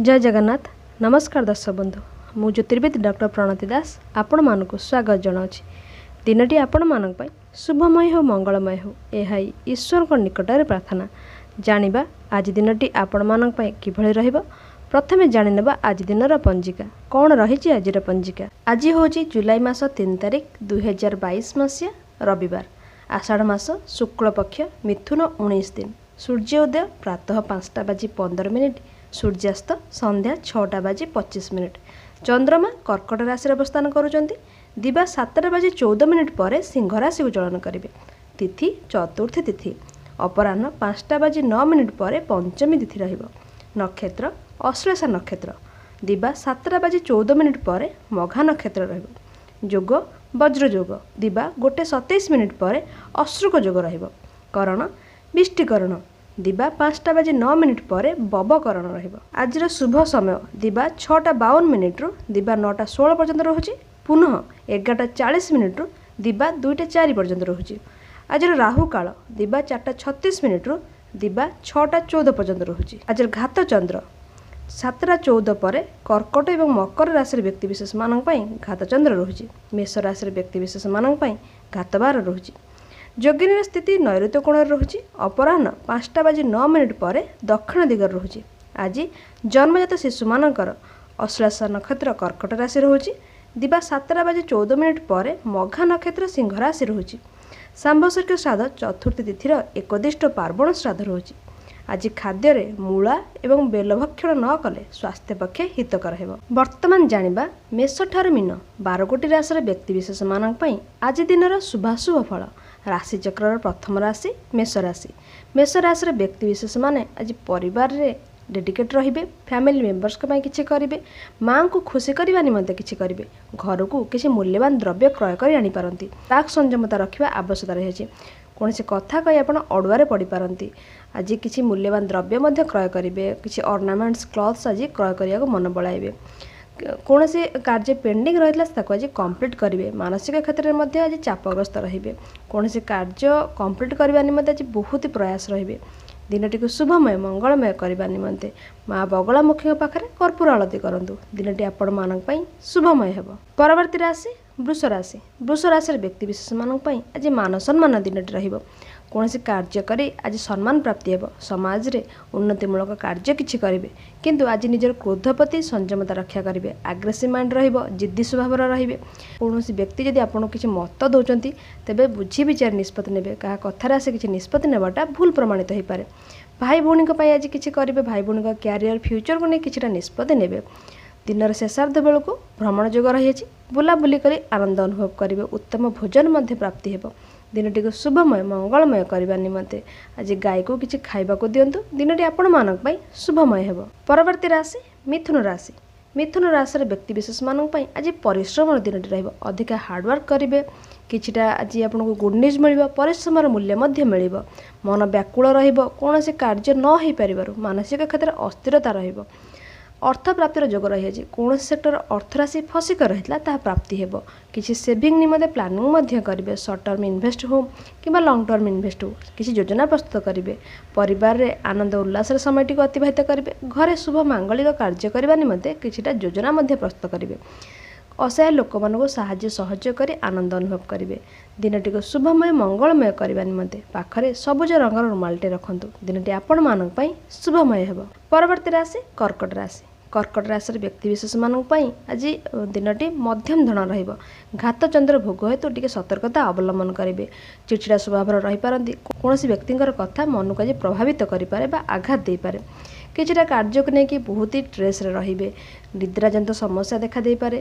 ଜୟ ଜଗନ୍ନାଥ। ନମସ୍କାର ଦର୍ଶକ ବନ୍ଧୁ, ମୁଁ ଜ୍ୟୋତିର୍ବିଦ ଡକ୍ଟର ପ୍ରଣତି ଦାସ ଆପଣମାନଙ୍କୁ ସ୍ୱାଗତ ଜଣାଉଛି। ଦିନଟି ଆପଣମାନଙ୍କ ପାଇଁ ଶୁଭମୟ ହେଉ, ମଙ୍ଗଳମୟ ହେଉ, ଏହା ହିଁ ଈଶ୍ୱରଙ୍କ ନିକଟରେ ପ୍ରାର୍ଥନା। ଜାଣିବା ଆଜି ଦିନଟି ଆପଣମାନଙ୍କ ପାଇଁ କିଭଳି ରହିବ। ପ୍ରଥମେ ଜାଣିନେବା ଆଜି ଦିନର ପଞ୍ଜିକା କ'ଣ ରହିଛି। ଆଜିର ପଞ୍ଜିକା, ଆଜି ହେଉଛି ଜୁଲାଇ ମାସ 3 ତାରିଖ, 2022 ମସିହା, ରବିବାର, ଆଷାଢ଼ ମାସ ଶୁକ୍ଳପକ୍ଷ, ମିଥୁନ 19 ଦିନ। ସୂର୍ଯ୍ୟ ଉଦୟ ପ୍ରାତଃ 5ଟା ବାଜି 15 ମିନିଟ୍, ସୂର୍ଯ୍ୟାସ୍ତ ସନ୍ଧ୍ୟା 6ଟା ବାଜି 25 ମିନିଟ୍। ଚନ୍ଦ୍ରମା କର୍କଟ ରାଶିରେ ଅବସ୍ଥାନ କରୁଛନ୍ତି। ଦିବା 7ଟା ବାଜି 14 ମିନିଟ୍ ପରେ ସିଂହ ରାଶିକୁ ଚଳନ କରିବେ। ତିଥି ଚତୁର୍ଥୀ ତିଥି, ଅପରାହ୍ନ 5ଟା ବାଜି 9 ମିନିଟ୍ ପରେ ପଞ୍ଚମୀ ତିଥି ରହିବ। ନକ୍ଷତ୍ର ଅଶ୍ଳେଷା ନକ୍ଷତ୍ର, ଦିବା 7ଟା ବାଜି 14 ମିନିଟ୍ ପରେ ମଘା ନକ୍ଷତ୍ର ରହିବ। ଯୋଗ ବଜ୍ରଯୋଗ, ଦିବା 1 27 ମିନିଟ୍ ପରେ ଅଶ୍ରୁକ ଯୋଗ ରହିବ। କରଣ ବିଷ୍ଟିକରଣ, ଦିବା 5ଟା ବାଜି 9 ମିନିଟ୍ ପରେ ବବକରଣ ରହିବ। ଆଜିର ଶୁଭ ସମୟ ଦିବା 6ଟା 52 ମିନିଟ୍ରୁ ଦିବା 9ଟା 16 ପର୍ଯ୍ୟନ୍ତ ରହୁଛି। ପୁନଃ 11ଟା 40 ମିନିଟ୍ରୁ ଦିବା 2ଟା 4 ପର୍ଯ୍ୟନ୍ତ ରହୁଛି। ଆଜିର ରାହୁ କାଳ ଦିବା 4ଟା 36 ମିନିଟ୍ରୁ ଦିବା 6ଟା 14 ପର୍ଯ୍ୟନ୍ତ ରହୁଛି। ଆଜିର ଘାତ ଚନ୍ଦ୍ର 7ଟା 14 ପରେ କର୍କଟ ଏବଂ ମକର ରାଶିର ବ୍ୟକ୍ତିବିଶେଷମାନଙ୍କ ପାଇଁ ଘାତଚନ୍ଦ୍ର ରହୁଛି। ମେଷ ରାଶିର ବ୍ୟକ୍ତିବିଶେଷମାନଙ୍କ ପାଇଁ ଘାତବାର ରହୁଛି। ଯୋଗିନୀର ସ୍ଥିତି ନୈଋତ୍ୟ କୋଣରେ ରହୁଛି। ଅପରାହ୍ନ 5ଟା ବାଜି 9 ମିନିଟ୍ ପରେ ଦକ୍ଷିଣ ଦିଗରେ ରହୁଛି। ଆଜି ଜନ୍ମଜାତ ଶିଶୁମାନଙ୍କର ଅଶ୍ଳେଷା ନକ୍ଷତ୍ର କର୍କଟ ରାଶି ରହୁଛି। ଦିବା 7ଟା ବାଜି 14 ମିନିଟ୍ ପରେ ମଘା ନକ୍ଷତ୍ର ସିଂହ ରାଶି ରହୁଛି। ସାମ୍ବତ୍ସରିକ ଶ୍ରାଦ୍ଧ ଚତୁର୍ଥୀ ତିଥିର ଏକୋଦିଷ୍ଟ ପାର୍ବଣ ଶ୍ରାଦ୍ଧ ରହୁଛି। ଆଜି ଖାଦ୍ୟରେ ମୂଳା ଏବଂ ବେଲଭକ୍ଷଣ ନ କଲେ ସ୍ୱାସ୍ଥ୍ୟ ପକ୍ଷେ ହିତକର ହେବ। ବର୍ତ୍ତମାନ ଜାଣିବା ମେଷଠାରୁ ମୀନ 12 ଗୋଟି ରାଶିର ବ୍ୟକ୍ତିବିଶେଷମାନଙ୍କ ପାଇଁ ଆଜି ଦିନର ଶୁଭାଶୁଭ ଫଳ। ରାଶିଚକ୍ରର ପ୍ରଥମ ରାଶି ମେଷ ରାଶି। ମେଷ ରାଶିର ବ୍ୟକ୍ତିବିଶେଷମାନେ ଆଜି ପରିବାରରେ ଡେଡିକେଟ୍ ରହିବେ। ଫ୍ୟାମିଲି ମେମ୍ବର୍ସଙ୍କ ପାଇଁ କିଛି କରିବେ। ମାଆଙ୍କୁ ଖୁସି କରିବା ନିମନ୍ତେ କିଛି କରିବେ। ଘରକୁ କିଛି ମୂଲ୍ୟବାନ ଦ୍ରବ୍ୟ କ୍ରୟ କରି ଆଣିପାରନ୍ତି। ବାକ୍ ସଂଯମତା ରଖିବା ଆବଶ୍ୟକତା ରହିଛି। କୌଣସି କଥା କହି ଆପଣ ଅଡ଼ୁଆରେ ପଡ଼ିପାରନ୍ତି। ଆଜି କିଛି ମୂଲ୍ୟବାନ ଦ୍ରବ୍ୟ ମଧ୍ୟ କ୍ରୟ କରିବେ। କିଛି ଅର୍ଣ୍ଣାମେଣ୍ଟସ୍, କ୍ଲଥ୍ସ ଆଜି କ୍ରୟ କରିବାକୁ ମନ ବଳାଇବେ। କୌଣସି କାର୍ଯ୍ୟ ପେଣ୍ଡିଂ ରହିଥିଲା, ତାକୁ ଆଜି କମ୍ପ୍ଲିଟ୍ କରିବେ। ମାନସିକ କ୍ଷେତ୍ରରେ ମଧ୍ୟ ଆଜି ଚାପଗ୍ରସ୍ତ ରହିବେ। କୌଣସି କାର୍ଯ୍ୟ କମ୍ପ୍ଲିଟ୍ କରିବା ନିମନ୍ତେ ଆଜି ବହୁତ ପ୍ରୟାସ ରହିବେ। ଦିନଟିକୁ ଶୁଭମୟ ମଙ୍ଗଳମୟ କରିବା ନିମନ୍ତେ ମା ବଗଳାମୁଖୀଙ୍କ ପାଖରେ କର୍ପୂର ଆଳତୀ କରନ୍ତୁ। ଦିନଟି ଆପଣମାନଙ୍କ ପାଇଁ ଶୁଭମୟ ହେବ। ପରବର୍ତ୍ତୀ ରାଶି ବୃଷ ରାଶି। ବୃଷ ରାଶିର ବ୍ୟକ୍ତିବିଶେଷମାନଙ୍କ ପାଇଁ ଆଜି ମାନ ସମ୍ମାନ ଦିନଟି ରହିବ। କୌଣସି କାର୍ଯ୍ୟ କରି ଆଜି ସମ୍ମାନ ପ୍ରାପ୍ତି ହେବ। ସମାଜରେ ଉନ୍ନତିମୂଳକ କାର୍ଯ୍ୟ କିଛି କରିବେ, କିନ୍ତୁ ଆଜି ନିଜର କ୍ରୋଧ ପ୍ରତି ସଂଯମତା ରକ୍ଷା କରିବେ। ଆଗ୍ରେସିଭ୍ ମାଇଣ୍ଡ ରହିବ, ଜିଦ୍ଦି ସ୍ୱଭାବର ରହିବେ। କୌଣସି ବ୍ୟକ୍ତି ଯଦି ଆପଣଙ୍କୁ କିଛି ମତ ଦେଉଛନ୍ତି, ତେବେ ବୁଝି ବିଚାରି ନିଷ୍ପତ୍ତି ନେବେ। କାହା କଥାରେ ଆସି କିଛି ନିଷ୍ପତ୍ତି ନେବାଟା ଭୁଲ ପ୍ରମାଣିତ ହୋଇପାରେ। ଭାଇ ଭଉଣୀଙ୍କ ପାଇଁ ଆଜି କିଛି କରିବେ। ଭାଇ ଭଉଣୀଙ୍କ କ୍ୟାରିୟର, ଫ୍ୟୁଚରକୁ ନେଇ କିଛିଟା ନିଷ୍ପତ୍ତି ନେବେ। ଦିନର ଶେଷାର୍ଦ୍ଧ ବେଳକୁ ଭ୍ରମଣ ଯୋଗ ରହିଅଛି। ବୁଲାବୁଲି କରି ଆନନ୍ଦ ଅନୁଭବ କରିବେ। ଉତ୍ତମ ଭୋଜନ ମଧ୍ୟ ପ୍ରାପ୍ତି ହେବ। ଦିନଟିକୁ ଶୁଭମୟ ମଙ୍ଗଳମୟ କରିବା ନିମନ୍ତେ ଆଜି ଗାଈକୁ କିଛି ଖାଇବାକୁ ଦିଅନ୍ତୁ। ଦିନଟି ଆପଣମାନଙ୍କ ପାଇଁ ଶୁଭମୟ ହେବ। ପରବର୍ତ୍ତୀ ରାଶି ମିଥୁନ ରାଶି। ମିଥୁନ ରାଶିର ବ୍ୟକ୍ତିବିଶେଷମାନଙ୍କ ପାଇଁ ଆଜି ପରିଶ୍ରମର ଦିନଟି ରହିବ। ଅଧିକା ହାର୍ଡ଼ୱାର୍କ କରିବେ। କିଛିଟା ଆଜି ଆପଣଙ୍କୁ ଗୁଡ୍ ନ୍ୟୁଜ୍ ମିଳିବ। ପରିଶ୍ରମର ମୂଲ୍ୟ ମଧ୍ୟ ମିଳିବ। ମନ ବ୍ୟାକୁଳ ରହିବ। କୌଣସି କାର୍ଯ୍ୟ ନ ହୋଇପାରିବାରୁ ମାନସିକ କ୍ଷେତ୍ରରେ ଅସ୍ଥିରତା ରହିବ। ଅର୍ଥ ପ୍ରାପ୍ତିର ଯୋଗ ରହିଅଛି। କୌଣସି ସେକ୍ଟର ଅର୍ଥରାଶି ଫସିକ ରହିଥିଲା, ତାହା ପ୍ରାପ୍ତି ହେବ। କିଛି ସେଭିଂ ନିମନ୍ତେ ପ୍ଲାନିଂ ମଧ୍ୟ କରିବେ। ସର୍ଟ ଟର୍ମ ଇନଭେଷ୍ଟ ହେଉ କିମ୍ବା ଲଙ୍ଗ ଟର୍ମ ଇନଭେଷ୍ଟ ହେଉ, କିଛି ଯୋଜନା ପ୍ରସ୍ତୁତ କରିବେ। ପରିବାରରେ ଆନନ୍ଦ ଉଲ୍ଲାସରେ ସମୟଟିକୁ ଅତିବାହିତ କରିବେ। ଘରେ ଶୁଭ ମାଙ୍ଗଳିକ କାର୍ଯ୍ୟ କରିବା ନିମନ୍ତେ କିଛିଟା ଯୋଜନା ମଧ୍ୟ ପ୍ରସ୍ତୁତ କରିବେ। ଅସହାୟ ଲୋକମାନଙ୍କୁ ସାହାଯ୍ୟ ସହଯୋଗ କରି ଆନନ୍ଦ ଅନୁଭବ କରିବେ। ଦିନଟିକୁ ଶୁଭମୟ ମଙ୍ଗଳମୟ କରିବା ନିମନ୍ତେ ପାଖରେ ସବୁଜ ରଙ୍ଗର ରୁମାଲଟି ରଖନ୍ତୁ। ଦିନଟି ଆପଣମାନଙ୍କ ପାଇଁ ଶୁଭମୟ ହେବ। ପରବର୍ତ୍ତୀ ରାଶି କର୍କଟ ରାଶି। କର୍କଟ ରାଶିର ବ୍ୟକ୍ତିବିଶେଷମାନଙ୍କ ପାଇଁ ଆଜି ଦିନଟି ମଧ୍ୟମ ଧରଣ ରହିବ। ଘାତଚନ୍ଦ୍ର ଭୋଗ ହେତୁ ଟିକେ ସତର୍କତା ଅବଲମ୍ବନ କରିବେ। ଚିଡ଼ଚିଡ଼ା ସ୍ୱଭାବର ରହିପାରନ୍ତି। କୌଣସି ବ୍ୟକ୍ତିଙ୍କର କଥା ମନକୁ ଆଜି ପ୍ରଭାବିତ କରିପାରେ ବା ଆଘାତ ଦେଇପାରେ। କିଛିଟା କାର୍ଯ୍ୟକୁ ନେଇକି ବହୁତ ହି ଷ୍ଟ୍ରେସ୍ରେ ରହିବେ। ନିଦ୍ରାଜନିତ ସମସ୍ୟା ଦେଖାଦେଇପାରେ।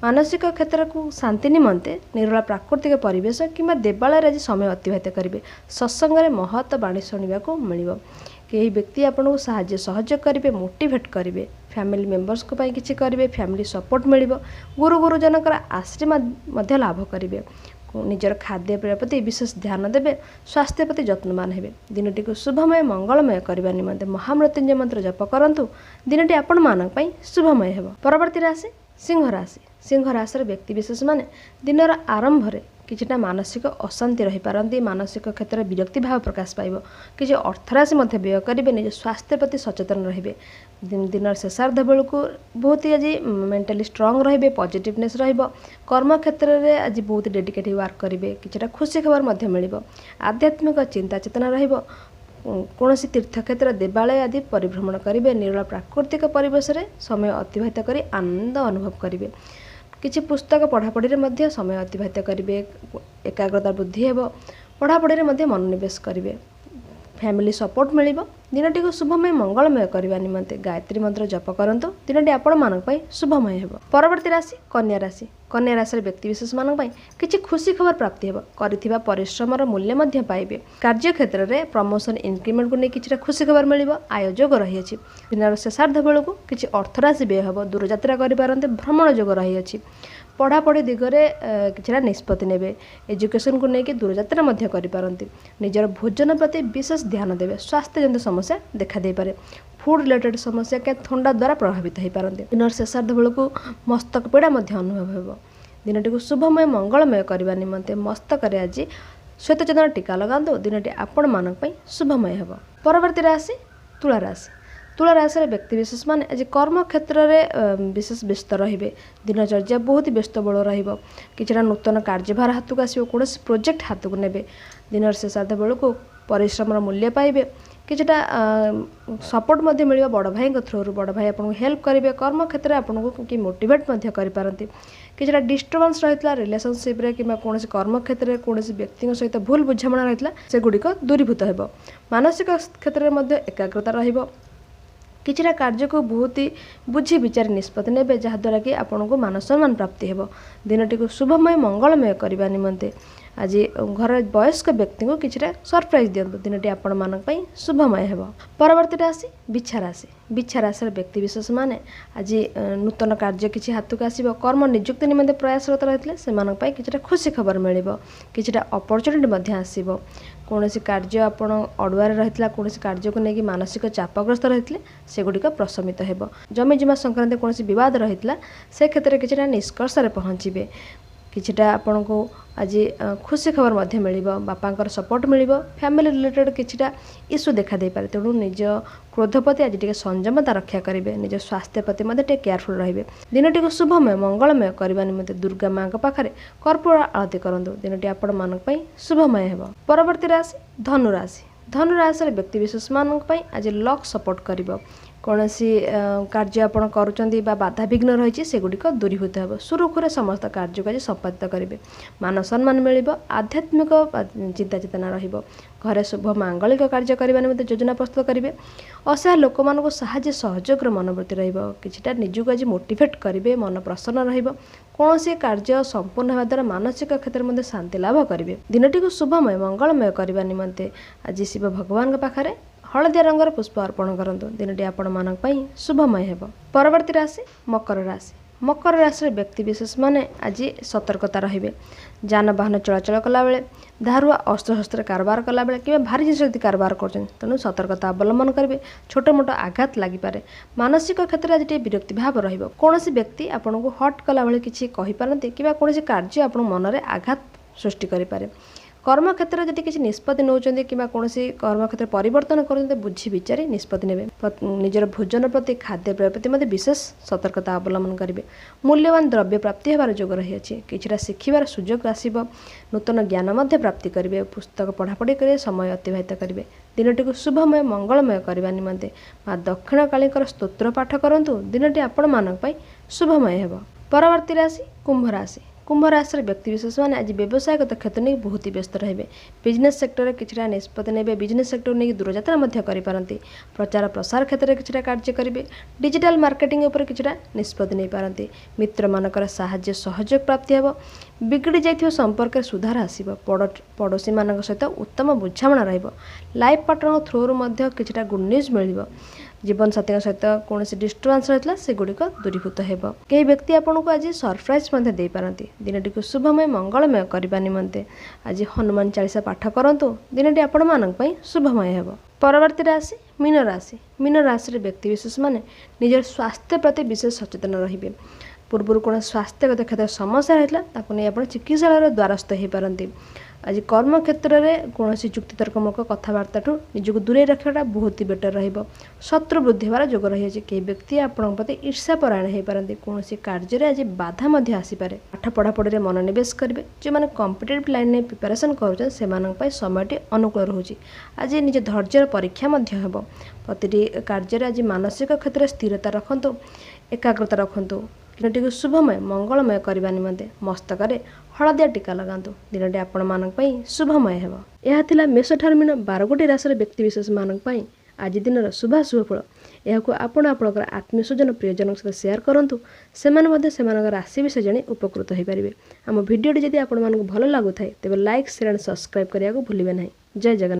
ମାନସିକ କ୍ଷେତ୍ରକୁ ଶାନ୍ତି ନିମନ୍ତେ ନିରୋଳା ପ୍ରାକୃତିକ ପରିବେଶ କିମ୍ବା ଦେବାଳୟରେ ଆଜି ସମୟ ଅତିବାହିତ କରିବେ। ସତ୍ସଙ୍ଗରେ ମହତ ବାଣୀ ଶୁଣିବାକୁ ମିଳିବ। କେହି ବ୍ୟକ୍ତି ଆପଣଙ୍କୁ ସାହାଯ୍ୟ ସହଯୋଗ କରିବେ, ମୋଟିଭେଟ୍ କରିବେ। ଫ୍ୟାମିଲି ମେମ୍ବର୍ସଙ୍କ ପାଇଁ କିଛି କରିବେ। ଫ୍ୟାମିଲି ସପୋର୍ଟ ମିଳିବ। ଗୁରୁ ଗୁରୁଜନଙ୍କର ଆଶୀର୍ବାଦ ମଧ୍ୟ ଲାଭ କରିବେ। ନିଜର ଖାଦ୍ୟପେୟ ପ୍ରତି ବିଶେଷ ଧ୍ୟାନ ଦେବେ। ସ୍ୱାସ୍ଥ୍ୟ ପ୍ରତି ଯତ୍ନବାନ ହେବେ। ଦିନଟିକୁ ଶୁଭମୟ ମଙ୍ଗଳମୟ କରିବା ନିମନ୍ତେ ମହାମୃତ୍ୟୁଞ୍ଜୟ ମନ୍ତ୍ର ଜପ କରନ୍ତୁ। ଦିନଟି ଆପଣମାନଙ୍କ ପାଇଁ ଶୁଭମୟ ହେବ। ପରବର୍ତ୍ତୀ ରାଶି ସିଂହ ରାଶି। ସିଂହ ରାଶିର ବ୍ୟକ୍ତିବିଶେଷମାନେ ଦିନର ଆରମ୍ଭରେ କିଛିଟା ମାନସିକ ଅଶାନ୍ତି ରହିପାରନ୍ତି। ମାନସିକ କ୍ଷେତ୍ରରେ ବିରକ୍ତି ଭାବ ପ୍ରକାଶ ପାଇବ। କିଛି ଅର୍ଥରାଶି ମଧ୍ୟ ବ୍ୟୟ କରିବେ। ନିଜ ସ୍ୱାସ୍ଥ୍ୟ ପ୍ରତି ସଚେତନ ରହିବେ। ଦିନର ଶେଷାର୍ଦ୍ଧ ବେଳକୁ ବହୁତ ହି ଆଜି ମେଣ୍ଟାଲି ଷ୍ଟ୍ରଙ୍ଗ ରହିବେ, ପଜିଟିଭନେସ୍ ରହିବ। କର୍ମକ୍ଷେତ୍ରରେ ଆଜି ବହୁତ ଡେଡିକେଟିଭ୍ ୱାର୍କ କରିବେ। କିଛିଟା ଖୁସି ଖବର ମଧ୍ୟ ମିଳିବ। ଆଧ୍ୟାତ୍ମିକ ଚିନ୍ତା ଚେତନା ରହିବ। କୌଣସି ତୀର୍ଥକ୍ଷେତ୍ର, ଦେବାଳୟ ଆଦି ପରିଭ୍ରମଣ କରିବେ। ନିରଳ ପ୍ରାକୃତିକ ପରିବେଶରେ ସମୟ ଅତିବାହିତ କରି ଆନନ୍ଦ ଅନୁଭବ କରିବେ। କିଛି ପୁସ୍ତକ ପଢ଼ାପଢ଼ିରେ ମଧ୍ୟ ସମୟ ଅତିବାହିତ କରିବେ। ଏକାଗ୍ରତା ବୃଦ୍ଧି ହେବ। ପଢ଼ାପଢ଼ିରେ ମଧ୍ୟ ମନୋନିବେଶ କରିବେ। ଫ୍ୟାମିଲି ସପୋର୍ଟ ମିଳିବ। ଦିନଟିକୁ ଶୁଭମୟ ମଙ୍ଗଳମୟ କରିବା ନିମନ୍ତେ ଗାୟତ୍ରୀ ମନ୍ତ୍ର ଜପ କରନ୍ତୁ। ଦିନଟି ଆପଣମାନଙ୍କ ପାଇଁ ଶୁଭମୟ ହେବ। ପରବର୍ତ୍ତୀ ରାଶି କନ୍ୟା ରାଶି। କନ୍ୟା ରାଶିର ବ୍ୟକ୍ତିବିଶେଷମାନଙ୍କ ପାଇଁ କିଛି ଖୁସି ଖବର ପ୍ରାପ୍ତି ହେବ। କରିଥିବା ପରିଶ୍ରମର ମୂଲ୍ୟ ମଧ୍ୟ ପାଇବେ। କାର୍ଯ୍ୟକ୍ଷେତ୍ରରେ ପ୍ରମୋସନ୍, ଇନକ୍ରିମେଣ୍ଟକୁ ନେଇ କିଛିଟା ଖୁସି ଖବର ମିଳିବ। ଆୟ ଯୋଗ ରହିଅଛି। ଦିନର ଶେଷାର୍ଦ୍ଧ ବେଳକୁ କିଛି ଅର୍ଥରାଶି ବ୍ୟୟ ହେବ। ଦୂରଯାତ୍ରା କରିପାରନ୍ତି। ଭ୍ରମଣ ଯୋଗ ରହିଅଛି। ପଢ଼ାପଢ଼ି ଦିଗରେ କିଛିଟା ନିଷ୍ପତ୍ତି ନେବେ। ଏଜୁକେସନକୁ ନେଇକି ଦୂରଯାତ୍ରା ମଧ୍ୟ କରିପାରନ୍ତି। ନିଜର ଭୋଜନ ପ୍ରତି ବିଶେଷ ଧ୍ୟାନ ଦେବେ। ସ୍ୱାସ୍ଥ୍ୟଜନିତ ସମସ୍ୟା ଦେଖାଦେଇପାରେ। ଫୁଡ୍ ରିଲେଟେଡ୍ ସମସ୍ୟା କି ଥଣ୍ଡା ଦ୍ୱାରା ପ୍ରଭାବିତ ହୋଇପାରନ୍ତି। ଦିନର ଶେଷାର୍ଦ୍ଧ ବେଳକୁ ମସ୍ତକ ପୀଡ଼ା ମଧ୍ୟ ଅନୁଭବ ହେବ। ଦିନଟିକୁ ଶୁଭମୟ ମଙ୍ଗଳମୟ କରିବା ନିମନ୍ତେ ମସ୍ତକରେ ଆଜି ଶ୍ୱେତଚନ୍ଦନ ଟୀକା ଲଗାନ୍ତୁ। ଦିନଟି ଆପଣମାନଙ୍କ ପାଇଁ ଶୁଭମୟ ହେବ। ପରବର୍ତ୍ତୀ ରାଶି ତୁଳା ରାଶି। ତୁଳା ରାଶିର ବ୍ୟକ୍ତିବିଶେଷମାନେ ଆଜି କର୍ମକ୍ଷେତ୍ରରେ ବିଶେଷ ବ୍ୟସ୍ତ ରହିବେ। ଦିନଚର୍ଯ୍ୟା ବହୁତ ବ୍ୟସ୍ତବହୁଳ ରହିବ। କିଛିଟା ନୂତନ କାର୍ଯ୍ୟଭାର ହାତକୁ ଆସିବ। କୌଣସି ପ୍ରୋଜେକ୍ଟ ହାତକୁ ନେବେ। ଦିନର ଶେଷାର୍ଦ୍ଧ ବେଳକୁ ପରିଶ୍ରମର ମୂଲ୍ୟ ପାଇବେ। କିଛିଟା ସପୋର୍ଟ ମଧ୍ୟ ମିଳିବ ବଡ଼ ଭାଇଙ୍କ ଥ୍ରୋରୁ। ବଡ଼ ଭାଇ ଆପଣଙ୍କୁ ହେଲ୍ପ କରିବେ। କର୍ମକ୍ଷେତ୍ରରେ ଆପଣଙ୍କୁ କି ମୋଟିଭେଟ୍ ମଧ୍ୟ କରିପାରନ୍ତି। କିଛିଟା ଡିଷ୍ଟର୍ବାନ୍ସ ରହିଥିଲା ରିଲେସନସିପ୍ରେ କିମ୍ବା କୌଣସି କର୍ମକ୍ଷେତ୍ରରେ କୌଣସି ବ୍ୟକ୍ତିଙ୍କ ସହିତ ଭୁଲ ବୁଝାମଣା ରହିଥିଲା, ସେଗୁଡ଼ିକ ଦୂରୀଭୂତ ହେବ। ମାନସିକ କ୍ଷେତ୍ରରେ ମଧ୍ୟ ଏକାଗ୍ରତା ରହିବ। କିଛିଟା କାର୍ଯ୍ୟକୁ ବହୁତ ବୁଝି ବିଚାରି ନିଷ୍ପତ୍ତି ନେବେ, ଯାହାଦ୍ୱାରା କି ଆପଣଙ୍କୁ ମାନ ସମ୍ମାନ ପ୍ରାପ୍ତି ହେବ। ଦିନଟିକୁ ଶୁଭମୟ ମଙ୍ଗଳମୟ କରିବା ନିମନ୍ତେ ଆଜି ଘରର ବୟସ୍କ ବ୍ୟକ୍ତିଙ୍କୁ କିଛିଟା ସରପ୍ରାଇଜ୍ ଦିଅନ୍ତୁ। ଦିନଟି ଆପଣମାନଙ୍କ ପାଇଁ ଶୁଭମୟ ହେବ। ପରବର୍ତ୍ତୀ ରାଶି ବିଛା ରାଶି। ବିଛା ରାଶିର ବ୍ୟକ୍ତିବିଶେଷମାନେ ଆଜି ନୂତନ କାର୍ଯ୍ୟ କିଛି ହାତକୁ ଆସିବ। କର୍ମ ନିଯୁକ୍ତି ନିମନ୍ତେ ପ୍ରୟାସରତ ରହିଥିଲେ ସେମାନଙ୍କ ପାଇଁ କିଛିଟା ଖୁସି ଖବର ମିଳିବ। କିଛିଟା ଅପରଚ୍ୟୁନିଟି ମଧ୍ୟ ଆସିବ। କୌଣସି କାର୍ଯ୍ୟ ଆପଣ ଅଡ଼ୁଆରେ ରହିଥିଲା, କୌଣସି କାର୍ଯ୍ୟକୁ ନେଇକି ମାନସିକ ଚାପଗ୍ରସ୍ତ ରହିଥିଲେ, ସେଗୁଡ଼ିକ ପ୍ରଶମିତ ହେବ। ଜମିଜମା ସଂକ୍ରାନ୍ତ କୌଣସି ବିବାଦ ରହିଥିଲା, ସେ କ୍ଷେତ୍ରରେ କିଛିଟା ନିଷ୍କର୍ଷରେ ପହଞ୍ଚିବେ। କିଛିଟା ଆପଣଙ୍କୁ ଆଜି ଖୁସି ଖବର ମଧ୍ୟ ମିଳିବ। ବାପାଙ୍କର ସପୋର୍ଟ ମିଳିବ। ଫ୍ୟାମିଲି ରିଲେଟେଡ଼୍ କିଛିଟା ଇସ୍ୟୁ ଦେଖାଦେଇପାରେ, ତେଣୁ ନିଜ କ୍ରୋଧ ପ୍ରତି ଆଜି ଟିକେ ସଂଯମତା ରକ୍ଷା କରିବେ। ନିଜ ସ୍ୱାସ୍ଥ୍ୟ ପ୍ରତି ମଧ୍ୟ ଟିକେ କେୟାରଫୁଲ୍ ରହିବେ। ଦିନଟିକୁ ଶୁଭମୟ ମଙ୍ଗଳମୟ କରିବା ନିମନ୍ତେ ଦୁର୍ଗା ମାଙ୍କ ପାଖରେ କର୍ପୂର ଆଳତି କରନ୍ତୁ। ଦିନଟି ଆପଣମାନଙ୍କ ପାଇଁ ଶୁଭମୟ ହେବ। ପରବର୍ତ୍ତୀ ରାଶି ଧନୁ ରାଶି। ଧନୁ ରାଶିର ବ୍ୟକ୍ତିବିଶେଷମାନଙ୍କ ପାଇଁ ଆଜି ଲକ୍ ସପୋର୍ଟ କରିବ। କୌଣସି କାର୍ଯ୍ୟ ଆପଣ କରୁଛନ୍ତି ବା ବାଧାବିଘ୍ନ ରହିଛି, ସେଗୁଡ଼ିକ ଦୂରୀଭୂତ ହେବ। ସୁରୁଖୁରୁରେ ସମସ୍ତ କାର୍ଯ୍ୟକୁ ଆଜି ସମ୍ପାଦିତ କରିବେ। ମାନ ସମ୍ମାନ ମିଳିବ। ଆଧ୍ୟାତ୍ମିକ ଚିନ୍ତା ଚେତନା ରହିବ। ଘରେ ଶୁଭ ମାଙ୍ଗଳିକ କାର୍ଯ୍ୟ କରିବା ନିମନ୍ତେ ଯୋଜନା ପ୍ରସ୍ତୁତ କରିବେ। ଅସହାୟ ଲୋକମାନଙ୍କୁ ସାହାଯ୍ୟ ସହଯୋଗର ମନୋବୃତ୍ତି ରହିବ। କିଛିଟା ନିଜକୁ ଆଜି ମୋଟିଭେଟ୍ କରିବେ। ମନ ପ୍ରସନ୍ନ ରହିବ। କୌଣସି କାର୍ଯ୍ୟ ସମ୍ପୂର୍ଣ୍ଣ ହେବା ଦ୍ୱାରା ମାନସିକ କ୍ଷେତ୍ରରେ ମଧ୍ୟ ଶାନ୍ତି ଲାଭ କରିବେ। ଦିନଟିକୁ ଶୁଭମୟ ମଙ୍ଗଳମୟ କରିବା ନିମନ୍ତେ ଆଜି ଶିବ ଭଗବାନଙ୍କ ପାଖରେ ହଳଦିଆ ରଙ୍ଗର ପୁଷ୍ପ ଅର୍ପଣ କରନ୍ତୁ। ଦିନଟି ଆପଣମାନଙ୍କ ପାଇଁ ଶୁଭମୟ ହେବ। ପରବର୍ତ୍ତୀ ରାଶି ମକର ରାଶି। ମକର ରାଶିର ବ୍ୟକ୍ତିବିଶେଷମାନେ ଆଜି ସତର୍କତା ରହିବେ। ଯାନବାହନ ଚଳାଚଳ କଲାବେଳେ, ଧାରୁଆ ଅସ୍ତ୍ରଶସ୍ତ୍ର କାରବାର କଲାବେଳେ କିମ୍ବା ଭାରି ଜିନିଷ ଯଦି କାରବାର କରୁଛନ୍ତି, ତେଣୁ ସତର୍କତା ଅବଲମ୍ବନ କରିବେ। ଛୋଟ ମୋଟ ଆଘାତ ଲାଗିପାରେ। ମାନସିକ କ୍ଷେତ୍ରରେ ଆଜି ଟିକେ ବିରକ୍ତି ଭାବ ରହିବ। କୌଣସି ବ୍ୟକ୍ତି ଆପଣଙ୍କୁ ହଟ୍ କଲା ଭଳି କିଛି କହିପାରନ୍ତି କିମ୍ବା କୌଣସି କାର୍ଯ୍ୟ ଆପଣଙ୍କ ମନରେ ଆଘାତ ସୃଷ୍ଟି କରିପାରେ। କର୍ମକ୍ଷେତ୍ରରେ ଯଦି କିଛି ନିଷ୍ପତ୍ତି ନେଉଛନ୍ତି କିମ୍ବା କୌଣସି କର୍ମକ୍ଷେତ୍ରରେ ପରିବର୍ତ୍ତନ କରୁଛନ୍ତି, ବୁଝି ବିଚାରି ନିଷ୍ପତ୍ତି ନେବେ। ନିଜର ଭୋଜନ ପ୍ରତି, ଖାଦ୍ୟପେୟ ପ୍ରତି ମଧ୍ୟ ବିଶେଷ ସତର୍କତା ଅବଲମ୍ବନ କରିବେ। ମୂଲ୍ୟବାନ ଦ୍ରବ୍ୟ ପ୍ରାପ୍ତି ହେବାର ଯୋଗ ରହିଅଛି। କିଛିଟା ଶିଖିବାର ସୁଯୋଗ ଆସିବ। ନୂତନ ଜ୍ଞାନ ମଧ୍ୟ ପ୍ରାପ୍ତି କରିବେ। ପୁସ୍ତକ ପଢ଼ାପଢ଼ି କରି ସମୟ ଅତିବାହିତ କରିବେ। ଦିନଟିକୁ ଶୁଭମୟ ମଙ୍ଗଳମୟ କରିବା ନିମନ୍ତେ ମା ଦକ୍ଷିଣ କାଳୀଙ୍କର ସ୍ତୋତ୍ର ପାଠ କରନ୍ତୁ। ଦିନଟି ଆପଣମାନଙ୍କ ପାଇଁ ଶୁଭମୟ ହେବ। ପରବର୍ତ୍ତୀ ରାଶି କୁମ୍ଭ ରାଶି। କୁମ୍ଭ ରାଶିର ବ୍ୟକ୍ତିବିଶେଷମାନେ ଆଜି ବ୍ୟବସାୟଗତ କ୍ଷେତ୍ର ନେଇ ବହୁତ ବ୍ୟସ୍ତ ରହିବେ। ବିଜନେସ୍ ସେକ୍ଟରରେ କିଛିଟା ନିଷ୍ପତ୍ତି ନେବେ। ବିଜନେସ୍ ସେକ୍ଟର ନେଇକି ଦୂରଯାତ୍ରା ମଧ୍ୟ କରିପାରନ୍ତି। ପ୍ରଚାର ପ୍ରସାର କ୍ଷେତ୍ରରେ କିଛିଟା କାର୍ଯ୍ୟ କରିବେ। ଡିଜିଟାଲ ମାର୍କେଟିଂ ଉପରେ କିଛିଟା ନିଷ୍ପତ୍ତି ନେଇପାରନ୍ତି। ମିତ୍ରମାନଙ୍କର ସାହାଯ୍ୟ ସହଯୋଗ ପ୍ରାପ୍ତି ହେବ। ବିଗିଡ଼ି ଯାଇଥିବା ସମ୍ପର୍କରେ ସୁଧାର ଆସିବ। ପଡ଼ୋଶୀମାନଙ୍କ ସହିତ ଉତ୍ତମ ବୁଝାମଣା ରହିବ। ଲାଇଫ୍ ପାର୍ଟନରଙ୍କ ଥ୍ରୋରୁ ମଧ୍ୟ କିଛିଟା ଗୁଡ୍ ନ୍ୟୁଜ୍ ମିଳିବ। ଜୀବନସାଥୀଙ୍କ ସହିତ କୌଣସି ଡିଷ୍ଟର୍ବାନ୍ସ ରହିଥିଲା, ସେଗୁଡ଼ିକ ଦୂରୀଭୂତ ହେବ। କେହି ବ୍ୟକ୍ତି ଆପଣଙ୍କୁ ଆଜି ସରପ୍ରାଇଜ୍ ମଧ୍ୟ ଦେଇପାରନ୍ତି। ଦିନଟିକୁ ଶୁଭମୟ ମଙ୍ଗଳମୟ କରିବା ନିମନ୍ତେ ଆଜି ହନୁମାନ ଚାଳିଶା ପାଠ କରନ୍ତୁ। ଦିନଟି ଆପଣମାନଙ୍କ ପାଇଁ ଶୁଭମୟ ହେବ। ପରବର୍ତ୍ତୀ ରାଶି ମୀନ ରାଶି। ମୀନ ରାଶିର ବ୍ୟକ୍ତିବିଶେଷମାନେ ନିଜର ସ୍ୱାସ୍ଥ୍ୟ ପ୍ରତି ବିଶେଷ ସଚେତନ ରହିବେ। ପୂର୍ବରୁ କୌଣସି ସ୍ୱାସ୍ଥ୍ୟଗତ କ୍ଷେତ୍ରରେ ସମସ୍ୟା ରହିଥିଲା, ତାକୁ ନେଇ ଆପଣ ଚିକିତ୍ସାଳୟର ଦ୍ୱାରସ୍ଥ ହୋଇପାରନ୍ତି। ଆଜି କର୍ମକ୍ଷେତ୍ରରେ କୌଣସି ଯୁକ୍ତିତର୍କମୂଳକ କଥାବାର୍ତ୍ତାଠୁ ନିଜକୁ ଦୂରେଇ ରଖିବାଟା ବହୁତ ବେଟର୍ ରହିବ। ଶତ୍ରୁ ବୃଦ୍ଧି ହେବାର ଯୋଗ ରହିଅଛି। କେହି ବ୍ୟକ୍ତି ଆପଣଙ୍କ ପ୍ରତି ଈର୍ଷାପରାୟଣ ହୋଇପାରନ୍ତି। କୌଣସି କାର୍ଯ୍ୟରେ ଆଜି ବାଧା ମଧ୍ୟ ଆସିପାରେ। ପାଠ ପଢ଼ାପଢ଼ିରେ ମନୋନିବେଶ କରିବେ। ଯେଉଁମାନେ କମ୍ପିଟେଟିଭ୍ ଲାଇନ୍ରେ ପ୍ରିପାରେସନ୍ କରୁଛନ୍ତି, ସେମାନଙ୍କ ପାଇଁ ସମୟଟି ଅନୁକୂଳ ରହୁଛି। ଆଜି ନିଜ ଧୈର୍ଯ୍ୟର ପରୀକ୍ଷା ମଧ୍ୟ ହେବ। ପ୍ରତିଟି କାର୍ଯ୍ୟରେ ଆଜି ମାନସିକ କ୍ଷେତ୍ରରେ ସ୍ଥିରତା ରଖନ୍ତୁ, ଏକାଗ୍ରତା ରଖନ୍ତୁ। ଦିନଟିକୁ ଶୁଭମୟ ମଙ୍ଗଳମୟ କରିବା ନିମନ୍ତେ ମସ୍ତକରେ ହଳଦିଆ ଟୀକା ଲଗାନ୍ତୁ। ଦିନଟି ଆପଣମାନଙ୍କ ପାଇଁ ଶୁଭମୟ ହେବ। ଏହା ଥିଲା ମେଷଠାରୁ ମୀନ 12 ଗୋଟି ରାଶିର ବ୍ୟକ୍ତିବିଶେଷମାନଙ୍କ ପାଇଁ ଆଜି ଦିନର ଶୁଭାଶୁଭ ଫଳ। ଏହାକୁ ଆପଣ ଆପଣଙ୍କର ଆତ୍ମୀୟ ସ୍ୱଜନ ପ୍ରିୟଜନଙ୍କ ସହିତ ସେୟାର କରନ୍ତୁ। ସେମାନେ ମଧ୍ୟ ସେମାନଙ୍କ ରାଶି ବିଷୟ ଜାଣି ଉପକୃତ ହୋଇପାରିବେ। ଆମ ଭିଡ଼ିଓଟି ଯଦି ଆପଣମାନଙ୍କୁ ଭଲ ଲାଗୁଥାଏ, ତେବେ ଲାଇକ୍, ସେୟାର ଆଣ୍ଡ ସବସ୍କ୍ରାଇବ୍ କରିବାକୁ ଭୁଲିବେ ନାହିଁ। ଜୟ ଜଗନ୍ନାଥ।